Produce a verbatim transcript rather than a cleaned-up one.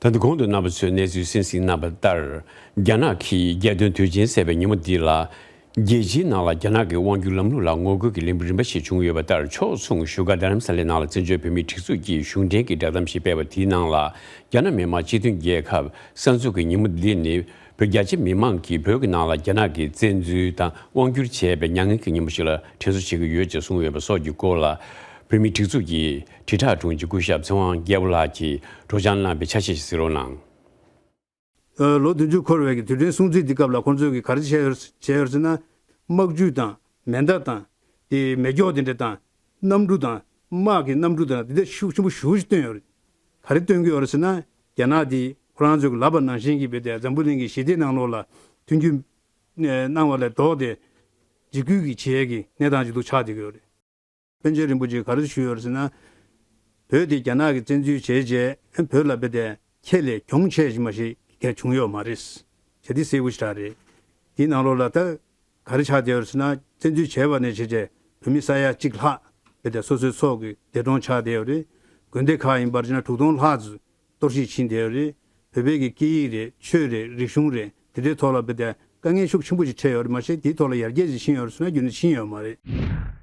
ད་ལྟ་གོང་དུ་རྣམ་པ་ཚོས་གནས་ཚུལ་གསན་གཟིགས་གནང་བ་ལྟར། རྒྱ་ནག་གིས་རྒྱལ་སྟོན་དུས་ཆེན་ཟེར་བའི་ཉིན་མོ་འདི་ལ། རྒྱལ་སྤྱིའི་ནང་ལ་རྒྱ་ནག་གི་དབང་སྒྱུར་ལམ་ལུགས་ལ་ངོ་རྒོལ་གྱི་ལས་འགུལ་རིམ་པ་ཞིག་བྱུང་ཡོད་པ་ལྟར། ཕྱོགས་མཚུངས་བཞུགས་སྒར་རྡ་རམ་ས་ལའི་ནང་ལ་བཙན་བྱོལ་བོད་མིའི་སྒྲིག་འཛུགས་ཀྱིས་གཞུང་འབྲེལ་གྱི་བསྒྲགས་གཏམ་ཞིག་སྤེལ་བ་དེའི་ནང་ལ། རྒྱ་ནག་མི་དམངས་སྤྱི་མཐུན་རྒྱལ་ཁབ་གསར་འཛུགས་ཀྱི་ཉིན་མོ་འདི་ནི། བོད་རྒྱ་ཆེ་མི་མང་གིས་བོད་ཀྱི་ནང་ལ་རྒྱ་ནག་གིས་བཙན་འཛུལ་དང་དབང་སྒྱུར་བྱས་པའི་མྱ་ངན་གྱི་ཉིན་མོ་ཞིག་ལ་དྲན་གསོ་བྱེད་ཀྱི་ཡོད་ཅེས་གསུངས་ཡོད་པ་སོགས་ཀྱི་སྐོར་ལ། བོད་མིའི་སྒྲིག་འཛུགས་ཀྱི་དྲིལ་བསྒྲགས་དྲུང་ཆེ་སྐུ་ཞབས་ཚེ་དབང་རྒྱལ་པོ་ལགས་ཀྱིས་སྒྲོག་སྦྱང་གནང་བའི་ཆ་ཤས་ཤིག་གཟིགས་རོགས་གནང་། ལོ་བདུན་ཅུ་འཁོར་བའི་དུས་དྲན་སྲུང་བརྩི་འདི་སྐབས་ལ་ཁོང་ཚོས་ཀྱིས་ག་རེ་བྱས་ཡོད་བྱས་ཡོད་ཟེར་ན། དམག་ཇུས་དང་མེ་མདའ་དང་། དེ་མེ་སྒྱོགས་དེ་འདྲ་དང་། གནམ་གྲུ་དང་། དམག་གི་གནམ་གྲུ་དང་དེ་འདྲ་ཤུགས་ཆེན་པོ་ཞེ་པོ་ཅིག་བཏོན་ཡོད་རེད། ག་རེ་བཏོན་གྱི་ཡོད་རེད་ཟེར་ན། རྒྱ་ནག་དེ་ཁོ་རང་ཚོས་ལབ་པ་ནང་བཞིན་གྱི་བོད་དེ་འཛམ་བུ་གླིང་གི་ཞི་བདེ་ནང་ལོགས་ལ་མཐུན་འགྱུར་གནང་བ་ལས་ལྡོག་སྟེ། འཇིགས་སྐུལ་གྱི་བྱེད་ཡས་ཀྱི་གནས་སྟངས་ཅིག་ཏུ་ཆགས་བསྡད་ཀྱི་ཡོད་རེད། པཎ་ཆེན་རིན་པོ་ཆེས་ག་རེ་ཞུས་ཡོད་རེད་ཟེར་ན། བོད་དེ་རྒྱ་ནག་གིས་བཙན་འཛུལ་བྱས་རྗེས་བོད་ལ་བོད་དེ་ཁྱེད་ལས་གྱོང་ཆེ་ཞིག་མ་ཞིག་གས་བྱུང་ཡོད་མ་རེད། བྱས་དེ་གསལ་པོ་ཞེ་དྲག་རེད། དེའི་ནང་ལོགས་ལ་ད་ག་རེ་ཆགས་བསྡད་ཡོད་རེད་ཟེར་ན། བཙན་འཛུལ་བྱས་པ་ནས་བྱས་རྗེས་བོད་མི་ས་ཡ་གཅིག་ལྷག་བོད་དེ་སོ་སོའི་སྲོག་གི་འདས་གྲོངས་ཆགས་བསྡད་ཡོད་རེད། དགོན་སྡེ་ཁག་ཡིན་པར་བྱས་ན་དྲུག་སྟོང་ལྷག་ཙམ་གཏོར་བཤིག་ཕྱིན་བསྡད་ཡོད་རེད། བོད་པའི་གི་སྐད་ཡིག་རེད། ཆོས་རེད། རིག་གཞུང་རེད། དེ་འདྲའི་ཐོག་ལ་བོད་དེ་དཀའ་ངལ་ཤུགས་ཆེན་པོ་ཞིག་འཕྲད་ཡོད་རེད་མ་ཤེས། དེའི་ཐོག་ལ་ཡར་རྒྱས་ཅིག་ཕྱིན་ཡོད་རེད་ཟེར་ན་རྒྱུན་དུ་ཕྱིན་ཡོད་མ་རེད།